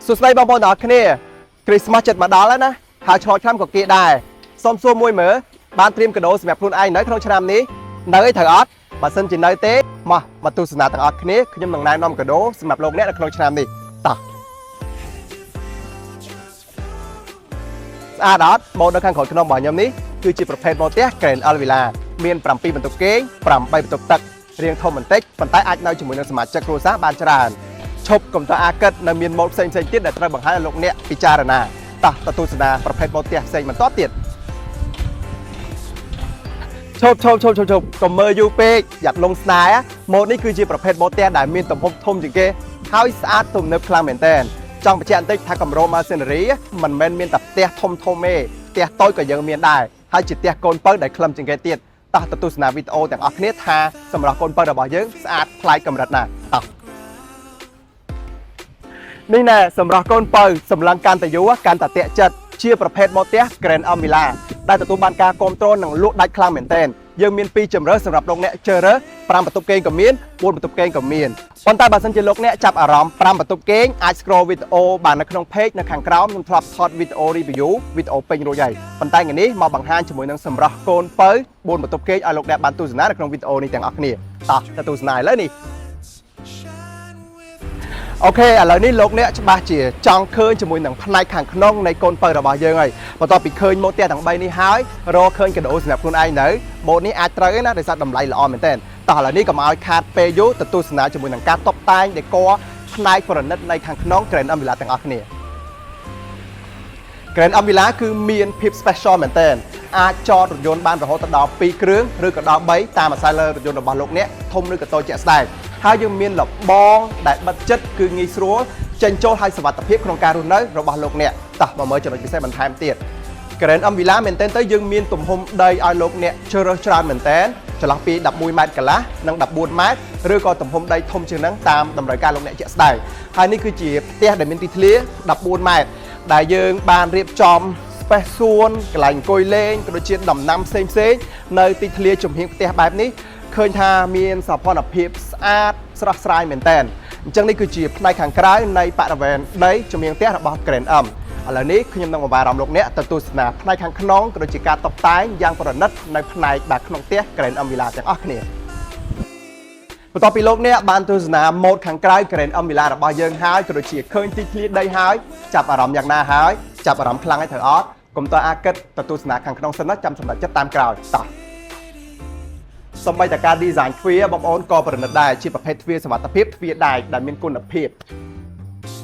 សួស្តីបងប្អូនទាំងអស់គ្នាគ្រីស្មាស់ចិត្តមកដល់ហើយណាហើយឆ្លងឆ្នាំក៏គេដែរសូមសួរមួយមើលបានត្រៀមកាដូសម្រាប់ខ្លួនឯងនៅក្នុងឆ្នាំនេះនៅអីត្រូវអត់បើសិនជានៅទេមកមកទស្សនាទាំងអស់គ្នាខ្ញុំនឹងណែនាំកាដូសម្រាប់លោកអ្នកនៅក្នុងឆ្នាំនេះតោះស្អាតអត់មកនៅខាងក្រោយក្នុងរបស់ខ្ញុំនេះគឺជាប្រភេទម៉ូទះ Grand L Villa មាន7បន្ទប់គេង8បន្ទប់ទឹករាងធំបន្តិចប៉ុន្តែអាចនៅជាមួយនឹងសមាជិកគ្រួសារបានច្រើន ឈប់កុំតអាគិតនៅមានម៉ូតផ្សេងៗទៀតដែលត្រូវបង្ហាញឲ្យលោកអ្នកពិចារណាតោះទៅទស្សនាប្រភេទម៉ូតផ្ទះផ្សេងបន្តទៀតឈប់ឈប់ឈប់ឈប់ឈប់កុំមើលយូរពេកយ៉ាប់លងស្នេហ៍ម៉ូតនេះគឺជាប្រភេទម៉ូតផ្ទះដែលមានទំហំធំជាងគេហើយស្អាតទំនើបខ្លាំងមែនទែនចង់បញ្ជាក់បន្តិចថាកម្រោ Masonry មិនមែនមានតែផ្ទះធំធំទេផ្ទះតូចក៏យើងមានដែរហើយជាផ្ទះកូនពៅដែលខ្លឹមជាងគេទៀតតោះទៅទស្សនាវីដេអូទាំងអស់គ្នាថាសម្រាប់កូនពៅរបស់យើងស្អាតប្លែកកម្រិតណាតោះ នេះណែសម្រាប់កូនពៅសម្លឹងកាន់តែយូរកាន់តែតាក់ចិត្តជាប្រភេទម៉ូតផ្ទះ Grand M Villa ដែលទទួលបានការគ្រប់គ្រងនិងលក់ដាច់ខ្លាំងមែនទែនយើងមានពីរជម្រើសសម្រាប់លោកអ្នកជ្រើសរើស5បន្ទប់គេងក៏មាន4បន្ទប់គេងក៏មានប៉ុន្តែបើសិនជាលោកអ្នកចាប់អារម្មណ៍5បន្ទប់គេងអាច scroll វីដេអូបាននៅក្នុង page នៅខាងក្រោមខ្ញុំធ្លាប់ថតវីដេអូ review វីដេអូពេញរួចហើយប៉ុន្តែថ្ងៃនេះមកបង្ហាញជាមួយនឹងសម្រស់កូនពៅ4បន្ទប់គេងឲ្យលោកអ្នកបានទស្សនានៅក្នុងវីដេអូនេះទាំងអស់គ្នាតោះទៅទស្សនាឥឡូវនេះ OK ឥឡូវនេះលោកអ្នកច្បាស់ជាចង់ឃើញជាមួយនឹងផ្នែកខាងក្នុងនៃកូនពៅរបស់យើងហើយបន្ទាប់ពីឃើញម៉ូតផ្ទះទាំង3នេះហើយរកឃើញកាដូសម្រាប់ខ្លួនឯងនៅម៉ូតនេះអាចត្រូវឯណាដោយសារតម្លៃល្អមែនទែនតោះឥឡូវនេះកុំឲ្យខាតពេលយូរទៅទស្សនាជាមួយនឹងការតុបតែងដេកផ្នែកប្រណិតនៃខាងក្នុង Grand M Villa ទាំងអស់គ្នា Grand M Villa គឺមានភាព special មែនទែនអាចចតរថយន្តបានរហូតដល់2គ្រឿងឬក៏ដល់3តាមអាស្រ័យលើរថយន្តរបស់លោកអ្នកធំឬក៏តូចជាក់ស្ដែងហើយយើងមានលបងដែលបិទជិតគឺងាយស្រួលចេញចូលហើយសុវត្ថិភាពក្នុងការរស់នៅរបស់លោកអ្នកតោះមកមើលចំណុចពិសេសបន្ថែមទៀត Grand M Villa មែនទែនទៅយើងមានទំហំដីឲ្យលោកអ្នកជ្រើសរើសច្រើនមែនទែនចន្លោះពី11ម៉ែត្រកន្លះនិង14ម៉ែត្រឬក៏ទំហំដីធំជាងហ្នឹងតាមតម្រូវការលោកអ្នកជាក់ស្ដែងហើយនេះគឺជាផ្ទះដែលមានទីធ្លា14ម៉ែត្រដែលយើងបានរៀបចំ space សួនកន្លែងអង្គុយលេងក៏ដូចជាដំណាំផ្សេងផ្សេងៗនៅទីធ្លាចំហៀងផ្ទះបែបនេះឃើញថាមានសោភ័ណភាពស្អាតស្រស់ស្រាយមែនទែនអញ្ចឹងនេះគឺជាផ្នែកខាងក្រៅនៃបរិវេណដីចំហៀងផ្ទះរបស់ Grand M ឥឡូវនេះខ្ញុំនឹងបំអារម្មណ៍លោកអ្នកទៅទស្សនាផ្នែកខាងក្នុងក៏ដូចជាការតុបតែងយ៉ាងប្រណិតនៅផ្នែកបាទក្នុងផ្ទះ Grand M Villa ទាំងអស់គ្នាបន្ទាប់ពីលោកអ្នកបានទស្សនាម៉ូតខាងក្រៅ Grand M Villa របស់យើងហើយក៏ដូចជាឃើញទីធ្លាដីហើយចាប់អារម្មណ៍យ៉ាងណាហើយចាប់អារម្មណ៍ខ្លាំងហើយត្រូវអត់កុំតើអាគិតទៅទស្សនាខាងក្នុងសិនណាចាំសម្រាប់ចិត្តតាមក្រោយតោះ សំបីតការ design ទ្វារបងប្អូនក៏ប្រណិតដែរជាប្រភេទទ្វារសុវត្ថិភាពទ្វារដែកដែលមានគុណភាព